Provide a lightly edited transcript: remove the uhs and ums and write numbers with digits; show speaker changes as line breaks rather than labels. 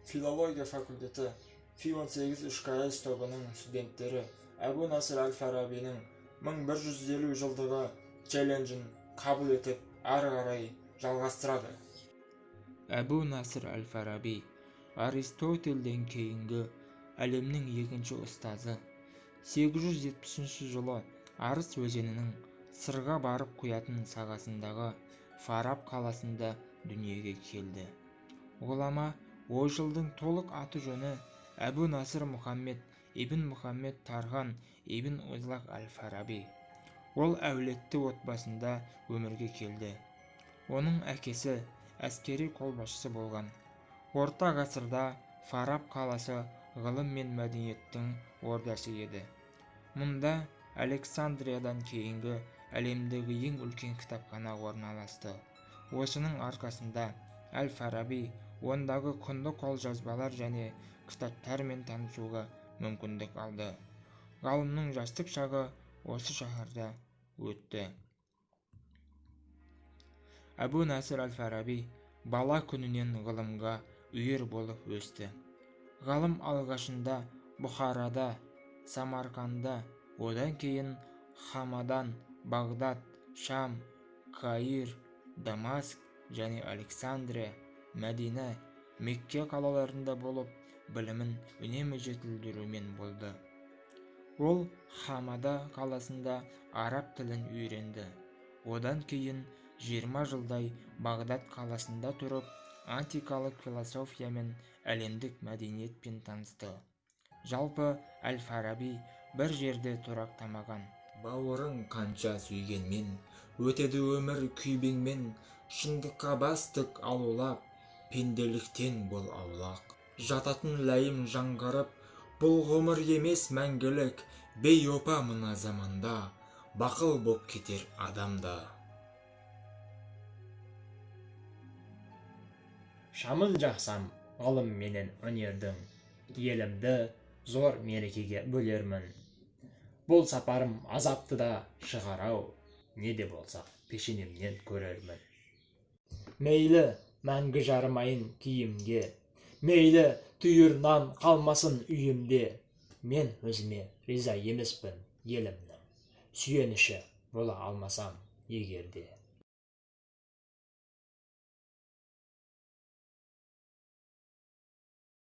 Филология факультеті Фи 18 3КС тобының студенттері Әбу Насыр әл-Фарабидің 1150 жылдығы челленджін қабыл етіп, әрі қарай жалғастырады. Әбу Насыр әл-Фараби Аристотельден кейінгі әлемнің екінші ұстазы. 870 жылы Арыс өзенінің Сырға барып құятын сағасындағы Фараб қаласында дүниеге келді. Ғұлама ойшылдың толық аты-жөні Әбу Насыр Мұхаммед ибн Мұхаммед Тархан ибн Ұзлақ әл-Фараби. Ол әулетті отбасында өмірге келді. Оның әкесі әскери қолбасшысы болған. Орта ғасырда Фараб қаласы ғылым мен мәдениеттің ордасы еді. Мұнда Александриядан кейінгі әлемдегі ең үлкен кітапхана орналасты. Осының арқасында әл-Фараби ондағы құнды қолжазбалар және кітаптармен танысуға мүмкіндік алды. Ғалымның жастық шағы осы шаһарда өтті. Әбу Насыр әл-Фараби бала күнінен ғылымға үйір болып өсті. Ғалым алғашында Бұхарада, Самарқанда, одан кейін Хамадан, Бағдат, Шам, Каир, Дамаск және Александрия, Мәдина, Мекке қалаларында болып, білімін үнемі жетілдірумен болды. Ол Хамада қаласында араб тілін үйренді. Одан кейін 20 жылдай Бағдат қаласында тұрып, антикалық философия мен әлемдік мәдениетпен танысты. Жалпы әл-Фараби бір жерде тұрақтамаған. Бауырың қанша сүйгенмен, өтеді өмір күйбеңмен, шындыққа бас тік алулап, пенделіктен бол аулақ. Жататын ләйім жаңғырып, бұл ғұмыр емес мәңгілік, бейопа мына заманда, бақыл боп кетер адам да.
Шамын жақсам ғылым менен өнердің, елімді зор мерекеге бөлермін. Бұл сапарым азапты да шығар-ау, не де болса пешенемнен көрермін. Мейлі мәңгі жарымайын киімге, мейлі түйір нан қалмасын үйімде. Мен өзіме риза емеспін елімнің, сүйеніші бола алмасам егерде.